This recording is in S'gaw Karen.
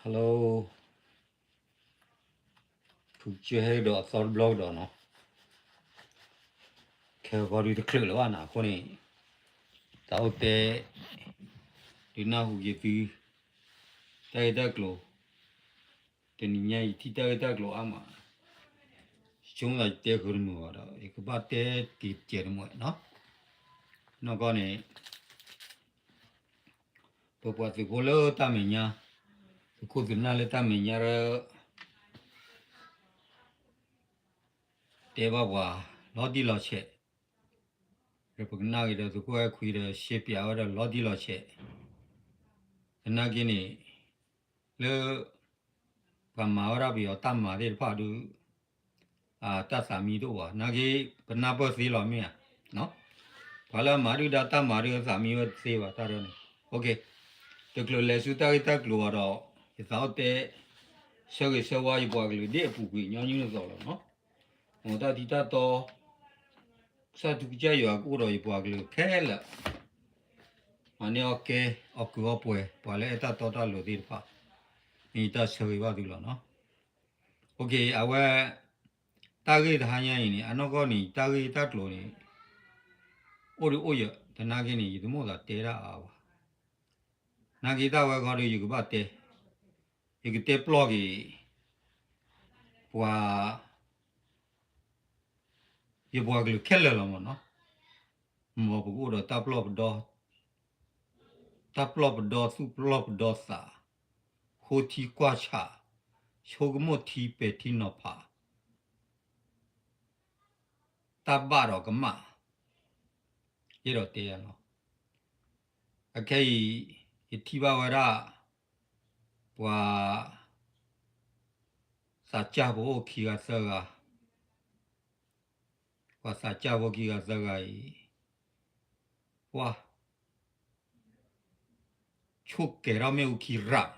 Hello, ဖုကစၢၢ်ဟဲကဒီးအသီတဘျီကဒီးနီၤ, ခဲဂီၤဒုတချုးလၢၤဘၣ်နၤအဃိန့ၣ်, သးအိၣ်တဲ ဒုးနၢ်ဟူက့ၤသု တၢ်ဂ့ၢ်တၢ်ကျိၤ, တနံၤညါအံၤထံၣ်တၢ်ဂ့ၢ်တၢ်ကျိၤအါမး, ဆိကမိၣ်သးယတဲဃုာ်တမုာ်ဘၣ်ဒီး ယကဘၣ်တဲက့ၤတစဲးတမံၤနီၤ, နီၢ်ကီၢ်န့ၣ် ပပှၤသုးဖိလၢတၢ်မဲာ်ညါ, သုးခိၣ်သုးနၢ်လၢတၢ်မဲာ်ညါဒီး တဲဘၣ်ပှၤ လီၤတံၢ်လီၤဆဲး, ဒီးပကနၣ်က့ၤဒီးသုးခိၣ်အဲၣ်ခွံဒီး ရှဲပၠးဝဲဒီးလီၤတံၢ်လီၤဆဲး, သနာ်က့န့ၣ် လၢ ပှၤမၤဝဲဒၣ်ပယီၤတၢ်မၤသ့ၣ်တဖၣ်ဒီး တၢ်သးမံတအိၣ်ဘၣ်, နာ်က့ ပနၢ်ပၢၢ်သ့လီၤမ့ၢ်ဧါ, ပှၤလၢအမၤဒုၣ်ဒါတၢ်မၤဒုးသးမံဝဲတသ့ဘၣ်တၢ်ဒ်န့ၣ်, တချုးလဲၤဆူတၢ်ဂ့ၢ်တၢ်ကျိၤဘၣ်ဒီး ယသးအိၣ်တဲ ဆၢဂ့ၤဆၢဝါယပှၤကလုာ်ဒ်အပူၤကွံာ်ညီနုၢ်အသိးလီၤနီၤ, မ်တၢ်ထံတၢ်တီ ကစၢ်ထူကစၢ်ယွၤကအိၣ်ဒီးယပှၤကလုာ်ခဲလၢာ်, မၤန့ၢ်အီၣ်ကဲ အီၣ်ကုၢ်အီၣ်ပှဲၤ ပှၤလၢအဲၣ်တၢ်တီတၢ်လိၤသ့ၣ်တဖၣ်, မ့ၢ်ယတၢ်ဆၢဂ့ၤဘၣ်သုလီၤနီၤ, အဝဲ တၢ်ဂ့ၢ်တဟါညါအံၤန့ၣ် အနီၢ်ကီၢ်န့ၣ် တၢ်ဂ့ၢ်တၢ်ကျိၤန့ၣ် အိၣ်ဒုးအိၣ်ယၢၤ သနာ်က့န့ၣ် ယတမိၣ်သးတဲဒၣ်အါဘၣ်, နာ်က့တၢ်ဝဲဂီၤဒီးယကဘၣ်တဲ, ယကတဲပျီၢ်က့ၤ ပှၤ ယပှၤကလုာ်ခဲလၢာ်လီၤမ့ၢ်နီၤ, မ်ပကအိၣ်ဒီးတၢ်ပျီၢ်ပဒီ တၢ်ပျီၢ်ပဒီသူၣ်ပျီၢ်ပဒီသး, ဃိထံကွၢ်ဆး, ဆိကမိၣ်ထံပဲာ်ထံနီၤဖး, တၢ်ဘၣ်ဒီးကမၣ်, ယအဲၣ်ဒိးတဲယၤလီၤ, အခဲအံၤ ယထံၣ်ဘၣ်ဝဲဒၣ် ပှၤ သးစၢ်ဖိအိၣ်ခံဂၤသၢဂၤ, ပှၤသးစၢ်ဖိခံဂၤသၢဂၤအံၤ, ပှၤ ဆိၣ်ကဲၤထီၣ်မ့ၣ်အူခံရၣ်,